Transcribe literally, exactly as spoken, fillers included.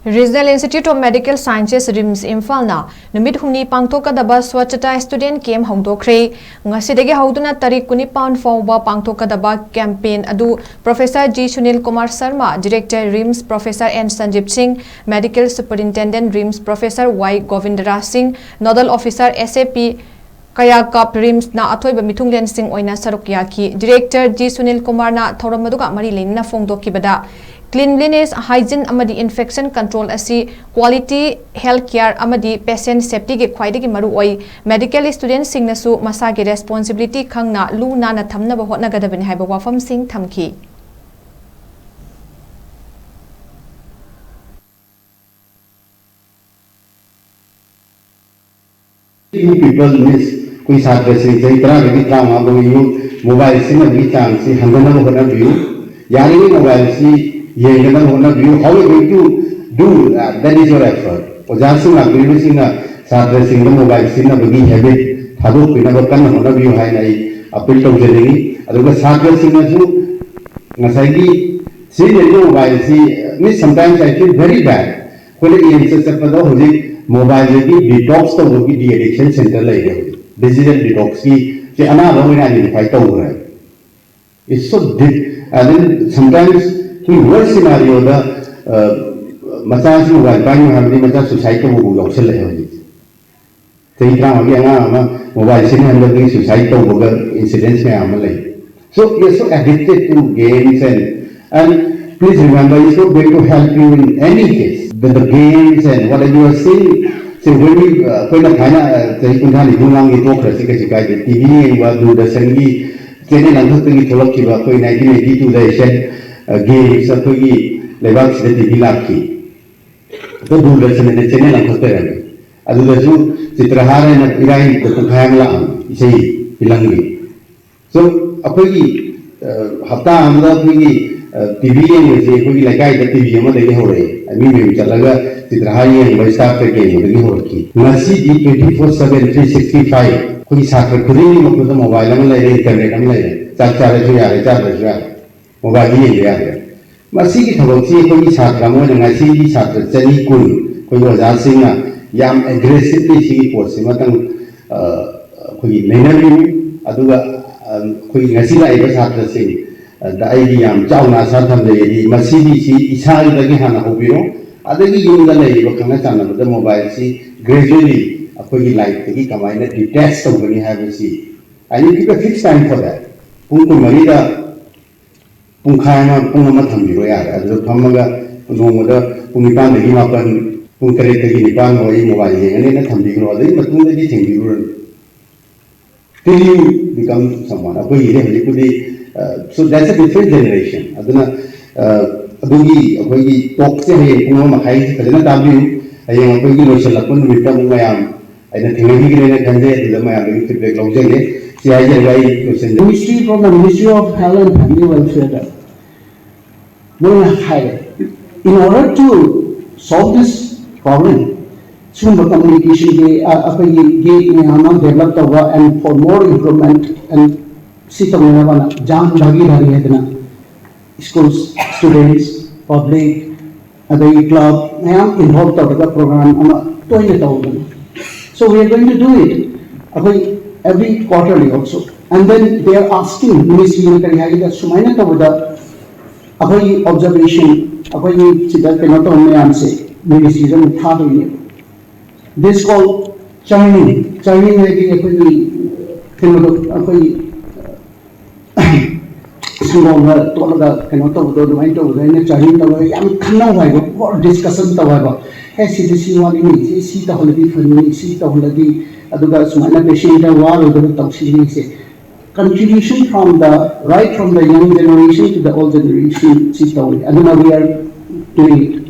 Regional Institute of Medical Sciences, RIMS, ꯏꯝꯐꯥꯜꯅ ꯅꯨꯃꯤꯠ ꯍꯨꯝꯅꯤ ꯄꯥꯡꯊꯣꯛꯀꯗꯕ Swachhata Student Camp ꯍꯧꯗꯣꯛꯈ꯭ꯔꯦ꯫ ꯉꯁꯤꯗꯒꯤ ꯍꯧꯗꯨꯅ ꯇꯥꯔꯤꯛ ꯀꯨꯟꯅꯤꯄꯥꯟ ꯐꯥꯎꯕ ꯄꯥꯡꯊꯣꯛꯀꯗꯕ campaign ꯑꯗꯨ Professor G Sunil Kumar Sharma, Director, RIMS, Professor N Sanjeev Singh, Medical Superintendent, RIMS, Professor Y Govindaraj Singh, Nodal Officer, SAP, Kayakapt, RIMSꯅ ꯑꯊꯣꯏꯕ ꯃꯤꯊꯨꯡꯂꯦꯟꯁꯤꯡ ꯑꯣꯏꯅ ꯁꯔꯨꯛ ꯌꯥꯈꯤ꯫ Director G Sunil Kumarꯅ ꯊꯧꯔꯝ ꯑꯗꯨꯒ ꯃꯔꯤ ꯂꯩꯅꯅ ꯐꯣꯡꯗꯣꯛꯈꯤꯕꯗ, cleanliness, hygiene ꯑꯃꯗꯤ infection control ꯑꯁꯤ quality health care ꯑꯃꯗꯤ patient safetyꯒꯤ ꯈ꯭ꯋꯥꯏꯗꯒꯤ ꯃꯔꯨ ꯑꯣꯏ꯫ Medical studentꯁꯤꯡꯅꯁꯨ ꯃꯁꯥꯒꯤ responsibility ꯈꯪꯅ ꯂꯨ ꯅꯥꯟꯅ ꯊꯝꯅꯕ ꯍꯣꯠꯅꯒꯗꯕꯅꯤ ꯍꯥꯏꯕ ꯋꯥꯐꯝꯁꯤꯡ ꯊꯝꯈꯤ꯫ You people miss, ꯑꯩꯈꯣꯏ ꯁꯥꯇ꯭ꯔꯁꯤꯡ ꯆꯍꯤ ꯇꯔꯥꯗꯒꯤ ꯇꯔꯥꯃꯉꯥ ꯐꯥꯎꯒꯤ ꯌꯨꯝ ꯃꯣꯕꯥꯏꯜ ꯁꯤꯖꯤꯟꯅꯕꯒꯤ ꯆꯥꯡꯁꯤ ꯍꯟꯊꯅꯕ ꯍꯣꯠꯅꯕꯤꯌꯨ꯫ ꯌꯥꯔꯤꯉꯩ ꯃꯣꯕꯥꯏꯜꯁꯤ ꯌꯦꯡꯗꯅꯕ ꯍꯣꯠꯅꯕꯤꯌꯨ꯫ How are you going to do that? That is your effort. ꯑꯣꯖꯥꯁꯤꯡ ꯂꯥꯛꯄꯤꯔꯤꯕꯁꯤꯡꯅ ꯁꯥꯇ꯭ꯔꯁꯤꯡꯗ ꯃꯣꯕꯥꯏꯜ ꯁꯤꯖꯤꯟꯅꯕꯒꯤ ꯍꯦꯕꯤꯠ ꯊꯥꯗꯣꯛꯄꯤꯅꯕ ꯀꯟꯅ ꯍꯣꯠꯅꯕꯤꯌꯨ ꯍꯥꯏꯅ ꯑꯩ ꯑꯄꯤꯜ ꯇꯧꯖꯅꯤꯡꯏ꯫ ꯑꯗꯨꯒ ꯁꯥꯇ꯭ꯔꯁꯤꯡꯅꯁꯨ ꯉꯁꯥꯏꯒꯤ ꯁꯤꯖꯤꯟꯅꯔꯤꯕ ꯃꯣꯕꯥꯏꯜꯁꯤ, ꯃꯤ sometimes I feel very bad꯫ ꯑꯩꯈꯣꯏꯅ ꯑꯦꯝꯁꯇ ꯆꯠꯄꯗ ꯍꯧꯖꯤꯛ ꯃꯣꯕꯥꯏꯜꯗꯒꯤ ꯗꯤꯇꯣꯛꯁ ꯇꯧꯕꯒꯤ ꯗꯤ ꯑꯦꯗꯤꯛꯁꯟ ꯁꯦꯟꯇꯔ ꯂꯩꯔꯦ꯫ ꯍꯧꯖꯤꯛ ꯗꯤꯖꯤꯇꯦꯜ ꯗꯤꯇꯣꯛꯁꯀꯤ ꯁꯤ ꯑꯅꯥꯕ ꯑꯣꯏꯅ ꯑꯥꯏꯗꯦꯟꯇꯤꯐꯥꯏ ꯇꯧꯈ꯭ꯔꯦ꯫ It's so deep. ꯑꯗꯨꯝ sometimes ꯑꯩꯈꯣꯏ ꯋꯔꯁ ꯁꯤꯅꯥꯔꯤꯑꯣꯗ ꯃꯆꯥꯁꯤ ꯃꯣꯕꯥꯏꯜ ꯄꯥꯏꯅꯨ ꯍꯥꯏꯕꯗꯤ ꯃꯆꯥ ꯁꯨꯏꯁꯥꯏꯠ ꯇꯧꯕꯕꯨ ꯌꯥꯎꯁꯜꯂꯛꯑꯦ ꯍꯧꯖꯤꯛ꯫ ꯆꯍꯤ ꯇꯔꯥꯃꯉꯥꯒꯤ ꯑꯉꯥꯡ ꯑꯃ ꯃꯣꯕꯥꯏꯜ ꯁꯤꯖꯤꯟꯅꯍꯟꯕꯗꯒꯤ ꯁꯨꯏꯁꯥꯏꯠ ꯇꯧꯕꯒ ꯏꯟꯁꯤꯗꯦꯟꯁ ꯃꯌꯥꯝ ꯑꯃ ꯂꯩ꯫ So we are so addicted to games and, and please remember, it's not going to help you in any case. The, the games and what you are seeing, see, when we, uh, ꯑꯩꯈꯣꯏꯅ ꯊꯥꯏꯅ uh, ꯆꯍꯤ ꯀꯨꯟꯊ꯭ꯔꯥ ꯅꯤꯐꯨ ꯃꯃꯥꯡꯒꯤ ꯇꯣꯛꯈ꯭ꯔꯁꯤ ꯀꯩꯁꯨ ꯀꯥꯏꯗꯦ꯫ T V ꯌꯦꯡꯕ, ꯗꯨꯔꯗꯔꯁꯟꯒꯤ channel ꯑꯃꯈꯛꯇꯒꯤ ꯊꯣꯛꯂꯛꯈꯤꯕ ꯑꯩꯈꯣꯏ ꯅꯥꯏꯟꯇꯤꯟ ꯑꯩꯠꯇꯤ ꯇꯨꯗ ꯑꯦꯁꯤꯌꯥꯟ ꯒꯦꯝꯁ ꯑꯩꯈꯣꯏꯒꯤ ꯂꯩꯕꯥꯛꯁꯤꯗ ꯇꯤ ꯚꯤ ꯂꯥꯛꯈꯤ꯫ ꯑꯗꯣ ꯗꯨꯔꯗꯔꯁꯟ ꯍꯥꯏꯅ ꯆꯦꯅꯦꯜ ꯑꯃꯈꯛ ꯂꯩꯔꯝꯃꯤ꯫ ꯑꯗꯨꯗꯁꯨ ꯆꯤꯇ꯭ꯔꯍꯥꯔ ꯍꯥꯏꯅ ꯏꯔꯥꯏꯗ ꯄꯨꯡꯈꯥꯏ ꯑꯃ ꯂꯥꯛꯑꯝꯃꯤ ꯏꯁꯩ ꯐꯤꯂꯝꯒꯤ꯫ So ꯑꯩꯈꯣꯏꯒꯤ ꯍꯞꯇꯥ ꯑꯃꯗ ꯑꯩꯈꯣꯏꯒꯤ ꯇꯤ ꯚꯤ ꯌꯦꯡꯕꯁꯦ ꯑꯩꯈꯣꯏꯒꯤ ꯂꯩꯀꯥꯏꯗ ꯇꯤ ꯚꯤ ꯑꯃꯗꯒꯤ ꯍꯧꯔꯛꯑꯦ꯫ ꯃꯤ ꯃꯌꯨꯝ ꯆꯠꯂꯒ ꯆꯤꯇ꯭ꯔꯍꯥꯔ ꯌꯦꯡꯕ, ꯁ꯭ꯇꯥꯔ ꯇ꯭ꯔꯦꯛ ꯌꯦꯡꯕꯗꯒꯤ ꯍꯧꯔꯛꯈꯤ꯫ ꯉꯁꯤꯗꯤ twenty four seven, three sixty five ꯑꯩꯈꯣꯏꯒꯤ ꯁꯥꯇ꯭ꯔ ꯈꯨꯗꯤꯡꯒꯤ ꯃꯈꯨꯠꯇ ꯃꯣꯕꯥꯏꯜ ꯑꯃ ꯂꯩꯔꯦ, ꯏꯟꯇꯔꯅꯦꯠ ꯑꯃ ꯂꯩꯔꯦ꯫ ꯆꯥꯛ ꯆꯥꯔꯁꯨ ꯌꯥꯔꯦ, ꯆꯥꯗ꯭ꯔꯁꯨ ꯌꯥꯔꯦ, ꯃꯣꯕꯥꯏꯜꯗ ꯌꯦꯡꯕ ꯌꯥꯔꯦ꯫ ꯃꯁꯤꯒꯤ ꯊꯕꯛꯁꯤ ꯑꯩꯈꯣꯏꯒꯤ ꯁꯥꯇ꯭ꯔ ꯑꯃ ꯑꯣꯏꯅ ꯉꯁꯤꯒꯤ ꯁꯥꯇ꯭ꯔ ꯆꯅꯤ ꯀꯨꯟ ꯑꯩꯈꯣꯏꯒꯤ ꯑꯣꯖꯥꯁꯤꯡꯅ ꯌꯥꯝ ꯑꯦꯒ꯭ꯔꯦꯁꯤꯚꯂꯤ ꯁꯤꯒꯤ ꯄꯣꯠꯁꯤꯃꯇꯪ ꯑꯩꯈꯣꯏꯒꯤ ꯂꯩꯅꯕꯤꯌꯨ꯫ ꯑꯗꯨꯒ ꯑꯩꯈꯣꯏꯒꯤ ꯉꯁꯤ ꯂꯥꯛꯏꯕ ꯁꯥꯇ꯭ꯔꯁꯤꯡ ꯑꯗ ꯑꯩꯒꯤ ꯌꯥꯝ ꯆꯥꯎꯅ ꯑꯁꯥ ꯊꯝꯖꯩ꯫ ꯍꯥꯏꯗꯤ ꯃꯁꯤꯒꯤ ꯁꯤ ꯏꯁꯥꯒꯤꯗꯒꯤ ꯍꯥꯟꯅ ꯍꯧꯕꯤꯔꯣ꯫ ꯑꯗꯒꯤ ꯌꯨꯝꯗ ꯂꯩꯔꯤꯕ ꯈꯪꯅ ꯆꯥꯟꯅꯕꯗ ꯃꯣꯕꯥꯏꯜꯁꯤ ꯒ꯭ꯔꯦꯖꯨꯋꯦꯂꯤ ꯑꯩꯈꯣꯏꯒꯤ ꯂꯥꯏꯐꯇꯒꯤ ꯀꯃꯥꯏꯅ ꯗꯤꯇꯦꯆ ꯇꯧꯒꯅꯤ ꯍꯥꯏꯕꯁꯤ꯫ I need to fix time for that. ꯄꯨꯡ ꯀꯨꯟꯃꯔꯤꯗ ꯄꯨꯡꯈꯥꯏ ꯑꯃ, ꯄꯨꯡ ꯑꯃ ꯊꯝꯕꯤꯔꯣ ꯌꯥꯔꯦ꯫ ꯑꯗꯨꯗ ꯐꯝꯃꯒ ꯅꯣꯡꯃꯗ ꯄꯨꯡ ꯅꯤꯄꯥꯟꯗꯒꯤ ꯃꯥꯄꯟ, ꯄꯨꯡ ꯇꯔꯦꯠꯇꯒꯤ ꯅꯤꯄꯥꯟ ꯐꯥꯎ ꯑꯩ ꯃꯣꯕꯥꯏꯜ ꯌꯦꯡꯉꯅꯤꯅ ꯊꯝꯕꯤꯈ꯭ꯔꯣ꯫ ꯑꯗꯨꯒꯤ ꯃꯇꯨꯡꯗꯗꯤ ꯊꯦꯡꯕꯤꯔꯨꯔꯅꯨ꯫ Till you become someone. ꯑꯩꯈꯣꯏꯒꯤꯗꯤ ꯍꯧꯖꯤꯛꯄꯨꯗꯤ, uh, so that's a different generation. ꯑꯗꯨꯅ, uh, ꯑꯗꯨꯒꯤ ꯑꯩꯈꯣꯏꯒꯤ ꯇꯣꯛꯁꯦ ꯍꯌꯦꯡ ꯄꯨꯡ ꯑꯃ ꯃꯈꯥꯏꯒꯤ ꯐꯖꯅ ꯇꯥꯕꯤꯌꯨ꯫ ꯍꯌꯦꯡ ꯑꯩꯈꯣꯏꯒꯤ ꯂꯣꯏꯁꯤꯜꯂꯛꯄ ꯅꯨꯃꯤꯠꯇ ꯑꯃꯨꯛ ꯃꯌꯥꯝ ꯑꯩꯅ ꯊꯦꯡꯅꯈꯤꯒꯅꯦꯅ ꯈꯟꯖꯩ꯫ ꯑꯗꯨꯗ ꯃꯌꯥꯝꯗꯒꯤ ꯐꯤꯗꯕꯦꯛ ꯂꯧꯖꯒꯦ꯫ ꯁꯤ ꯍꯥꯏꯖꯔꯒ ꯑꯩ ꯂꯣꯏꯁꯤꯟꯖꯔꯦ꯫ Ministry from the Ministry of Health and Family Welfare. ꯃꯣꯏꯅ ꯍꯥꯏꯔꯦ, in order to solve this problem, ꯁꯤꯒꯨꯝꯕ ꯀꯝꯃ꯭ꯌꯨꯅꯤꯀꯦꯁꯟꯒꯤ ꯑꯩꯈꯣꯏꯒꯤ ꯒꯦꯞ ꯃꯌꯥꯝ ꯑꯃ ꯗꯦꯕꯂꯞ ꯇꯧꯕ and for more improvement and ꯁꯤ ꯇꯧꯅꯅꯕꯅ ꯖꯥꯟ ꯚꯥꯒꯤꯗꯥꯔꯤ ꯍꯥꯏꯗꯅ ꯁ꯭ꯀꯨꯜ, ꯁ꯭ꯇꯨꯗꯦꯟꯠꯁ, ꯄꯕ꯭ꯂꯤꯛ, ꯑꯗꯒꯤ ꯀ꯭ꯂꯕ ꯃꯌꯥꯝ ꯏꯟꯚꯣꯜꯕ ꯇꯧꯔꯒ ꯄ꯭ꯔꯣꯒ꯭ꯔꯥꯝ ꯑꯃ ꯇꯣꯏꯅ ꯇꯧꯕꯅꯤ꯫ So we are going to do it. ꯑꯩꯈꯣꯏ every quarterly also. And then they are asking, ꯃꯤꯅꯤꯁꯇ꯭ꯔꯤꯅ ꯀꯔꯤ ꯍꯥꯏꯒꯦꯗ, ꯁꯨꯃꯥꯏꯅ ꯇꯧꯕꯗ ꯑꯩꯈꯣꯏꯒꯤ ꯑꯣꯕꯖꯔꯕꯦꯁꯟ, ꯑꯩꯈꯣꯏꯒꯤ ꯁꯤꯗ ꯀꯩꯅꯣ ꯇꯧꯕ ꯃꯌꯥꯝꯁꯦ ꯃꯤꯅꯤꯁꯇ꯭ꯔꯤꯗ ꯑꯃꯨꯛ ꯊꯥꯗꯣꯏꯅꯦꯕ꯫ This call churning. Churning ꯍꯥꯏꯗꯤ ꯑꯩꯈꯣꯏꯒꯤ ꯀꯩꯅꯣꯗꯣ, ꯑꯩꯈꯣꯏꯒꯤ ꯁꯪꯒꯣꯝꯗ ꯇꯣꯠꯂꯒ ꯀꯩꯅꯣ ꯇꯧꯕꯗꯣ, ꯑꯗꯨꯃꯥꯏꯅ ꯇꯧꯕꯗꯣ ꯑꯩꯅ ꯆꯥꯔꯅꯤꯡ ꯇꯧꯔꯒ ꯌꯥꯝ ꯈꯟꯅꯧ ꯍꯥꯏꯕ, ꯗꯤꯁꯀꯁꯟ ꯇꯧ ꯍꯥꯏꯕ꯫ "ꯑꯦ, ꯁꯤꯗꯤ ꯁꯤ ꯋꯥꯠꯂꯤꯅꯤ, ꯁꯤ, ꯁꯤ ꯇꯧꯍꯜꯂꯗꯤ ꯐꯅꯤ, ꯁꯤ ꯇꯧꯍꯜꯂꯗꯤ, ꯑꯗꯨꯒ ꯁꯨꯃꯥꯏꯅ ꯄꯦꯁꯦꯟꯗ ꯋꯥꯔꯣꯏꯗꯕ ꯇꯧꯁꯤꯅꯤ"꯫ ꯁꯦ contribution from the, right from the young generation to the old generation ꯁꯤ ꯇꯧꯏ꯫ ꯑꯗꯨꯅ we are doing it.